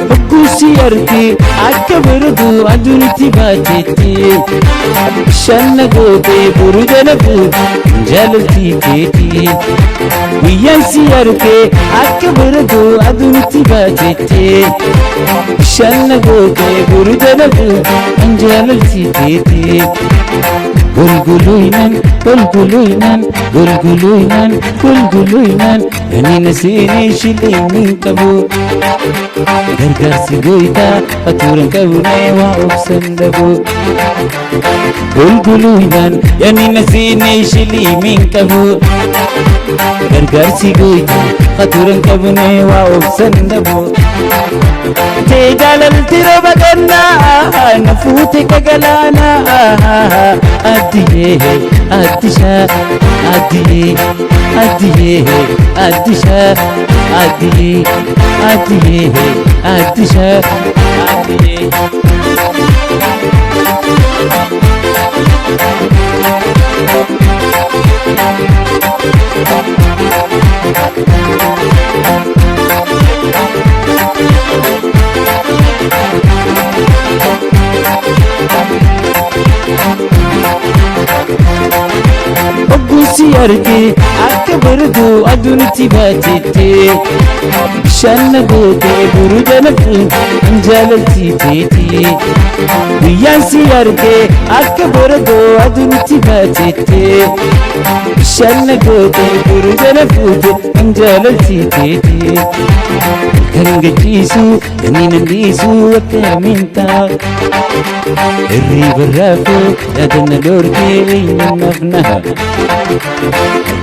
Hogguusi argee akka bareedu aduun itti baatetti, bishaan na gootee boru dalagu jaalaltii keeti. Guyyaan si argee akka bareedu aduun itti baatetti, bishaan na gootee boru dalagu jaalaltii keeti. Gulguluinan, gulguluinan, gulguluinan, gulguluinan, yani nasiini shilimin qabu. Gargaarsi goytaa fatuuran qabne waa obsan dhabu. Gulguluinan, yani nasiini shilimin qabu. Gargaarsi goytaa fatuuran qabne waa obsan dhabu. Tee jaalalti rooba gannaa na fuute ka galaanaa. Addiyee addishaa, addiyee, addiyee addishaa, addiyee, addiyee addishaa, addiyee. Hogguusi argee akka bareedu aduun itti baatetti, bishaan na gootee boru dalagu jaalaltii teeti. Guyyaan si argee akka bareedu aduun itti baatetti, bishaan na gootee boru dalaguute jaalaltii teeti. Kan gachiisu inni nan dhiisu akkamiin ta'a? Hirriba raafuu yaadana dhoorkee eenyumaaf naha?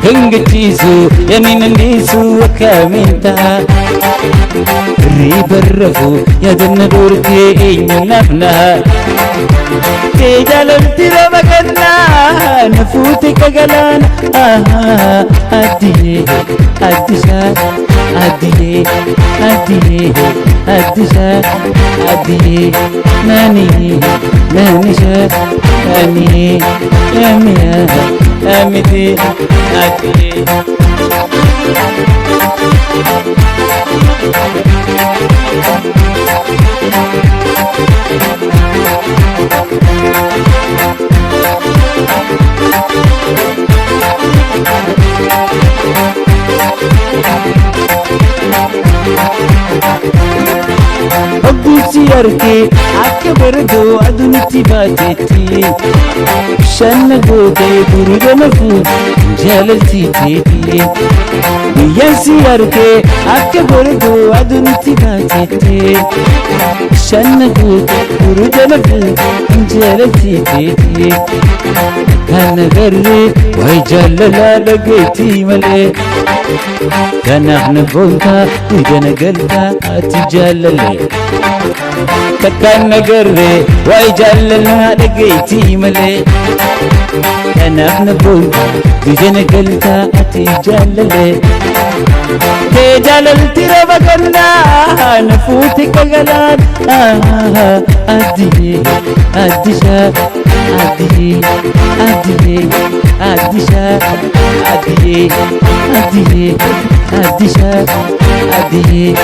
Kan gachiisu inni nan dhiisu akkamiin ta'a? Hirriba raafuu yaadana dhoorkee eenyumaaf naha? Tee jaalalti rooba gannaa na fuute ka galaana. Addiyee addishaa, addiyee, addiyee addishaa, addiyee, naanii naanishaa, naanii amiyaa amiti, addiyee. Hogguusi argee akka bareedu aduun itti baatetti, bishaan na gootee boru dalagu jaalaltii teeti. Guyyaan si argee akka bareedu aduun itti baatetti, bishaan na gootee boru dalagu jaalaltii teeti. Kan agarree wayi jaalalaa dhageetii malee, kanaaf na boontaa ija na galtaa ati jaalalee. Takkaan agarree wayi jaalalaa dhageetii malee, kanaaf na boontaa ija na galtaa ati jaalalee. Tee jaalalti rooba gannaa na fuute ka galaanaa. Addiyee addishaa, addiyee, addiyee addishaa, addiyee, addiyee addishaa, addiyee.